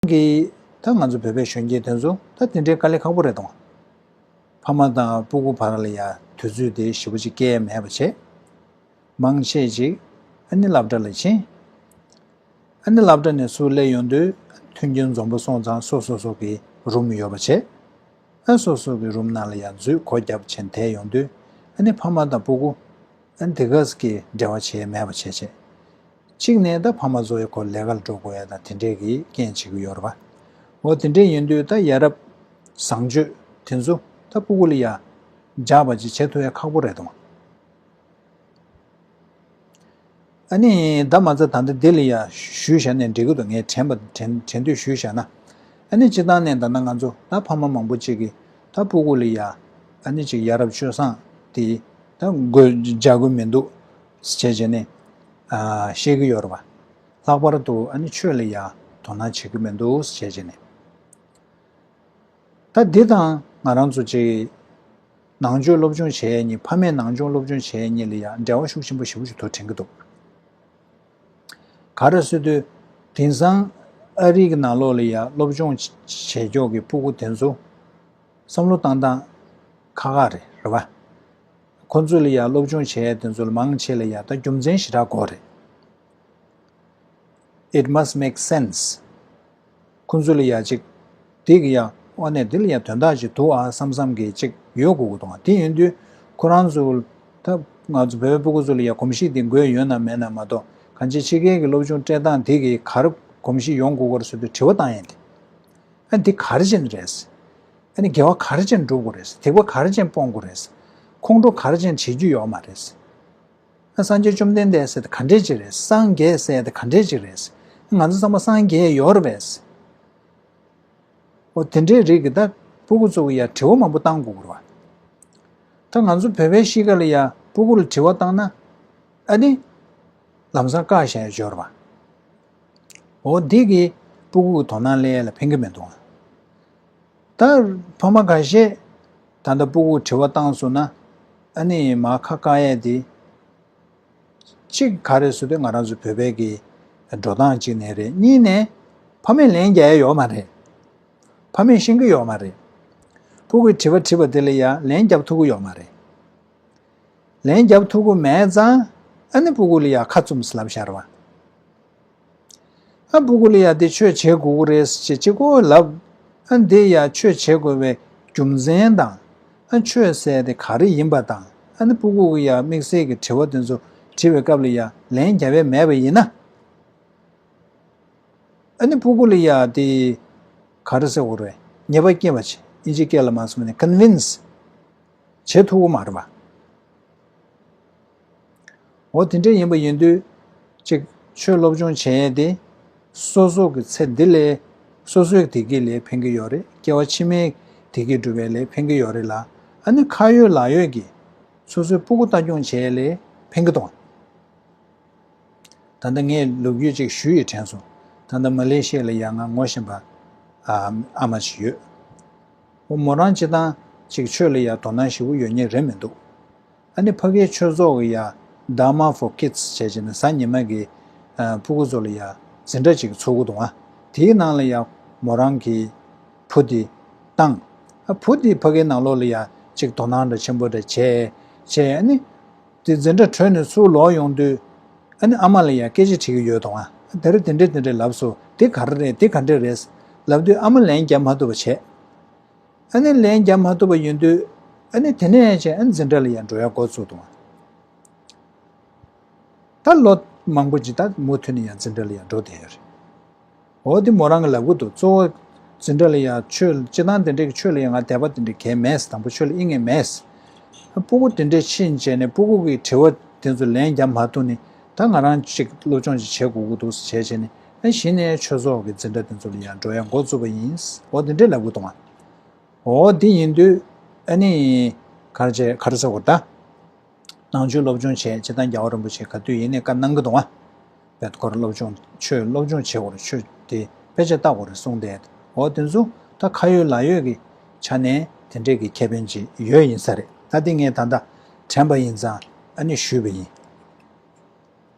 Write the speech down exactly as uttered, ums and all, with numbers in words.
གི་ད་ང་ཚོ་བོད་པའི་གཞོན་སྐྱེས་དེ་ཚོ་ད་དེ་འདྲའི་དཀའ་ལས་ཁག་པོ་རེད་དང་། ཕ་མ་དང་སྤུ་གུ་བར་ལ་ཡ་དུས་ཚོད་དེ་ཞེ་པོ་ཅིག་སྐྱེལ་མེད་པ་བྱས། མང་ཆེ་ཅིག་ཨ་ནི་སློབ་གྲྭ་ལ་ཕྱིན། ཨ་ནི་སློབ་གྲྭ་ནས་ཚུར་སླེབས་ཡོང་དུས་མཐུན་རྐྱེན་འཛོམས་པོ་སོང་ཙང་སོ་སོ་སོ་གི་རུམ་ཡོད་པ་བྱས། ཨ་སོ་སོ་གི་རུམ་ནང་ལ་ཡ་འཛུལ་སྒོ་བརྒྱབ་བྱས་བསྡད་ཡོང་དུས་ཨ་ནི་ཕ་མ་དང་སྤུ་གུ་ཨ་ནི་དེ་ག་ཙམ་གྱི་འབྲེལ་བ་བྱས་མེད་པ་བྱས་བྱས། གཅིག་ནས་ད་ཕ་མ་ཚོ་ཡི་ཁོ་ལས་ཀ་ལ་འགྲོ་དགོས་ཡ་དང་དེ་འདྲས་ཀྱི་རྐྱེན་བྱེད་ཀྱི་ཡོད་རེད་པ། འོ་དེ་འདྲས་ཡིན་དུས་ད་ཡ་རབས་བཟང་སྤྱོད་དེ་ཚོ་ད་སྤུ་གུ་ལ་ཡ་འཇགས་པ་ཅིག་བྱེད་ཐུབ་ཡ་ཁག་པོ་རེད་དང་། ཨ་ནི་ད་མ་ཚད་ད་ལྟ་འདི་ལ་ཡ་ཞུས་བཞག་ནས་འགྲིག་གི་འདུག་ངས་དྲན་པ་དྲན་དྲན་དུས་ཞུས་བཞག་ན། ཨ་ནི་སྤྱིར་བཏང་ནས་ད་ལྟ་ང་ཚོ་ད་ཕ་མ་མང་པོ་ཅིག་གིས་ད་སྤུ་གུ་ལ་ཡ་ཨ་ནི་ཅིག་ཡ་རབས་སྤྱོད་བཟང་དེ་ད་དགོས་འཇགས་དགོས་མི་འདུག་བྱས་བྱས་ནས་ཨ་བཤད་ཀྱི་ཡོད་རེད་པ། ལྷག་པར་དུ་ཨ་ནི་ཆོས་ལ་ཡ་དོ་སྣང་བྱེད་ཀྱི་མི་འདུག་བྱས་བྱས་ནས། ད་འདི་དང་ང་རང་ཚོ་ཅིག་ནང་ཆོས་སློབ་སྦྱོང་བྱེད་ཡས་གཉིས་ཕ་མས་ནང་ཆོས་སློབ་སྦྱོང་བྱེད་ཡས་གཉིས་ལ་ཡང་འབྲེལ་བ་ཤུགས་ཆེན་པོ་ཞེ་པོ་ཞིག་ཐུག་དྲན་གྱི་འདུག་ག་རེ་ཟེར་དུས་དེང་སང་ཨ་རི་གི་ནང་ལོགས་ལ་ཡང་སློབ་སྦྱོང་བྱེད་ཀྱོག་གི་སྤུ་གུ་དེ་ཚོ་བསམ་བློ་བཏང་སྟངས་ཁག་ཁག་རེད་རེད་བ། ཁོ་ཚོ་ལ་ཡང་སློབ་སྦྱོང་བྱེད་ཡས་དེ་ཚོ་ལ་མང་ཆེ་ལ་ཡང་ད་རྒྱུ་མཚན་ཞེ་དྲག་དགོས་རེད། It must make sense. ཁོ་ཚོ་ལ་ཡ་གཅིག་དེ་གི་ཡ་ཨོ་ནས་དེ་ལ་ཡ་དོན་དག་ཅིག་འདུག་ཨ་བསམ་བསམ་གི་གཅིག་ཡོད་དགོས་ཀྱི་འདུག་ཨ་དེ་ཡིན་དུས་ཁོ་རང་ཚོ་ད་ང་ཚོ་བོད་པའི་སྤུ་གུ་ཚོ་ལ་ཡ་གོམས་གཤིས་དེ་དགོས་ཡོད་ན་མེད་ན་མ་གཏོགས་གང་ཅི་ཕྱི་རྒྱལ་གྱི་སློབ་སྦྱོང་སྤྲད་སྟངས་དེ་གི་ག་རེ་གོམས་གཤིས་ཡོང་དགོས་ཀྱི་རེད་ཟེར་དུས་དྲི་བ་བཏང་ཡས་དེ་ཨ་འདི་ག་རེ་བྱས་ནས་རེད། ཨ་ནི་དགེ་བ་ག་རེ་བྱས་ནས་སྒྲུབ་དགོས་རེད། སྡིག་པ་ག་རེ་བྱས་ནས་སྤོང་དགོས་རེད། ཁོང་ཁྲོ་ག་རེ་བྱས་ནས་བྱེད་རྒྱུ་ཡོད་མ་རེད། སངས་རྒྱས་བཅོམ་ལྡན་འདས་ཟེར་དེ་ག་འདྲས་ཅིག་རེད། སངས་རྒྱས་ཟེར་དེ་ག་འདྲས་ཅིག་རེད། ང་ཚོ་ཚང་མ་སངས་རྒྱས་ཡོད་རེད་པས། འོ་དེ་འདྲའི་རིགས་ཀྱི་ད་སྤུ་གུ་ཚོ་གི་ཡ་དྲི་བ་མང་པོ་བཏང་དགོས་ཀྱི་རེད་བ། ད་ང་ཚོ་བོད་པའི་གཤིས་ཀ་ལ་ཡ་སྤུ་གུ་ལ་དྲི་བ་བཏང་ན་ཨ་ནི་ལམ་སང་བཀག་བཞག་ཡ་ཡོད་རེད་བ། འོ་འདི་གིས་སྤུ་གུ་གི་དོ་སྣང་སླེབས་ཡ་ལ་ཕན་གྱི་མི་འདུག་ད་ཕ་མ་ཁ་ཤས་ད་ལྟ་སྤུ་གུ་དྲི་བ་བཏང་སོང་ན་ཨ་ནི་མར་ཁ་བཀག་ཡས་དེ་གཅིག་ག་རེ་ཟེར་དུས་ང་རང་ཚོ་བོད་པའི་གི་འགྲོ་སྟངས་གཅིག་ནས་རེད། གཉིས་ནས་ཕ་མས་ལན་རྒྱག་ཡས་ཡོད་མ་རེད། ཕ་མས་ཤེས་ཀྱི་ཡོད་མ་རེད། སྤུ་གུས་དྲི་བ་དྲིས་པ་དེ་ལ་ཡ་ལན་རྒྱབ་ཐུབ་ཀྱི་ཡོད་མ་རེད། ལན་རྒྱབ་ཐུབ་ཀྱི་མེད་ཙང་ཨ་ནི་སྤུ་གུ་ལ་ཡ་ཁ་བཙུམས་ལབ་བཞག་རེད་བ། ཨ་སྤུ་གུ་ལ་ཡ་དེ་ཆོས་བྱེད་དགོས་ཀྱི་རེད་ཅེས་གཅིག་པོ་ལབ། ཨ་འདི་ཡ་ཆོས་བྱེད་དགོས་པའི་རྒྱུ་མཚན་དང་ཨ་ཆོས་ཟེར་དེ་ག་རེ་ཡིན་པ་དང་ཨ་ནི་སྤུ་གུ་གི་ཡ་དམིགས་བསལ་གྱི་དྲི་བ་དེ་ཚོ་དྲིས་པའི་སྐབས་ལ་ཡ་ལན་རྒྱབ་ཡས་མེད་པ་ཡིན་ན། ཨ་ནི་སྤུ་གུ་ལ་ཡ་དེ་ག་རེ་ཟེར་དགོས་རེད། ཉེས་པ་སྐྱེལ་བ་བྱེད། ཨིན་ཇི་སྐད་ལ་མ་སོང་ནས་ཀོན་ཝིན་སི་བྱེད་ཐུབ་ཀྱི་མ་རེད་བ། འོ་དེ་འདྲ་ཡིན་པ་ཡིན་དུས་གཅིག་ཆོས་སློབ་སྦྱོང་བྱེད་ཡས་དེ་སོ་སོ་གི་ཚེ་འདི་ལས་སོ་སོའི་བདེ་སྐྱིད་ལས་ཕན་གྱི་ཡོད་རེད། སྐྱེ་བ་ཕྱི་མའི་བདེ་སྐྱིད་སྒྲུབ་པའི་ལས་ཕན་གྱི་ཡོད་རེད་ལ། ཨ་ནི་ཁ་ཡོད་ལག་ཡོད་ཀྱིས་སོ་སོའི་སྤུ་གུ་ལྟ་སྐྱོང་བྱེད་ཡས་ལས་ཕན་གྱི་འདུག་ད་ལྟ་ངས་ལོ་རྒྱུས་ཅིག་ཞུ་ཡི་དྲན་སོང་། ད་ལྟ་མ་ལེ་ཤི་ཡ་ལ་ཡ་ང་ངོ་ཤེས་པ་ཨ་ཨ་མ་ཞིག་ཡོད། འོ་མོ་རང་སྤྱིར་བཏང་ཅིག་ཆོས་ལ་ཡ་དོ་སྣང་ཞེ་པོ་ཡོད་མཁན་རེད་མི་འདུག་ཨ་ནི་ཕ་གིའི་ཆོས་ཚོགས་ཀྱི་ཡ་Dharma for Kids བྱས་བྱས་ནས་གཟའ་ཉི་མ་གི་ཨ་སྤུ་གུ་ཚོ་ལ་ཡ་འཛིན་གྲྭ་ཅིག་ཚོགས་ཀྱི་འདུག་ཨ་དེའི་ནང་ལ་ཡ་མོ་རང་གི་བུ་དེ་བཏང་། ཨ་བུ་དེ་ཕ་གིའི་ནང་ལོགས་ལ་ཡ་ཅིག་དོ་སྣང་འདྲ་ཆེན་པོ་འདྲ་བྱས་བྱས་ཨ་ནི། དེ་འཛིན་གྲྭ་གྲོལ་ནས་ཚུར་ལོག་ཡོང་དུས་ཨ་ནི་ཨ་མ་ལ་ཡང་སྐད་ཆ་དྲི་གི་ཡོད་དོ། ཨ་དེ་རིང་དེ་འདྲས་དེ་འདྲས་ལབ་སོང་། དེ་ག་རེ་རེད། དེ་ག་འདྲས་རེད་ལབ་དུས་ཨ་མ་ལན་རྒྱབ་མ་ཐུབ་པ་བྱས། ཨ་ནི་ལན་རྒྱབ་མ་ཐུབ་པ་ཡིན་དུས་ཨ་ནི་དེ་ནས་བྱས་ཨ་ནི་འཛིན་གྲྭ་ལ་ཡང་འགྲོ་ཡ་འགོ་བཙུགས་དོ། ད་ལོ་མང་པོ་ཅིག་ད་མུ་མཐུད་ནས་ཡང་འཛིན་གྲྭ་ལ་ཡང་འགྲོ་བསྡད་ཡོད་རེད། འོ་དེ་མོ་རང་གིས་ལབ་གི་འདུག་གཙོ་བོ་འཛིན་གྲྭ་ལ་ཡང་ཆོས་སྤྱིར་བཏང་དེ་འདྲའི་ཆོས་ལ་ཡང་ང་དད་པ་དེ་འདྲའི་གང་ཡང་མེད། དང་པོ་ཆོས་ལ་དབྱིངས་ཡང་མེད། སྤུ་གུ་དེ་འདྲས་ཕྱིན་བྱས་ནས་སྤུ་གུ་གི་དྲི་བ་དེ་ཚོ་ལན་རྒྱབ་མ་ཐུབ་ནས་ད་ང་རང་ཅིག་སློབ་སྦྱོང་ཅིག་བྱེད་དགོས་ཀྱི་འདུག་བྱས་བྱས་ནས་ཨ་གཞི་ནས་ཆོས་ཚོགས་ཀྱི་འཛིན་གྲྭ་དེ་ཚོ་ལ་ཡང་འགྲོ་ཡ་འགོ་བཙུགས་པ་ཡིན། འོ་དེ་འདྲས་ལབ་གི་འདུག་ཨ། འོ་དེ་ཡིན་དུས་ཨ་ནི་ག་རེ་བྱས་ག་རེ་ཟེར་དགོས་ད། ནང་ཆོས་སློབ་སྦྱོང་བྱས། སྤྱིར་བཏང་རྒྱལ་བ་རིན་པོ་ཆེ་ག་དུས་ཡིན་ནའི་བཀའ་གནང་གི་འདུག་ཨ། བེད་ཁོ་རང་སློབ་སྦྱོང་ཆོས་སློབ་སྦྱོང་བྱེད་དགོས་རེད། ཆོས་དེ་དཔེ་ཆ་ལྟ་དགོས་རེད་གསུངས་ཏེ། འོ་དེ་ཚོ་ད་ཁ་ཡོད་ལག་ཡོད་ཀྱི་ཆ་ནས་དེ་འདྲས་ཀྱི་ཁེ་ཕན་ཅིག་ཡོད་ཡིན་ས་རེད། ད་དེ་ངས་ད་ལྟ་དྲན་པ་ཡིན་ཙང་ཨ་ནི་ཞུས་པ་ཡིན།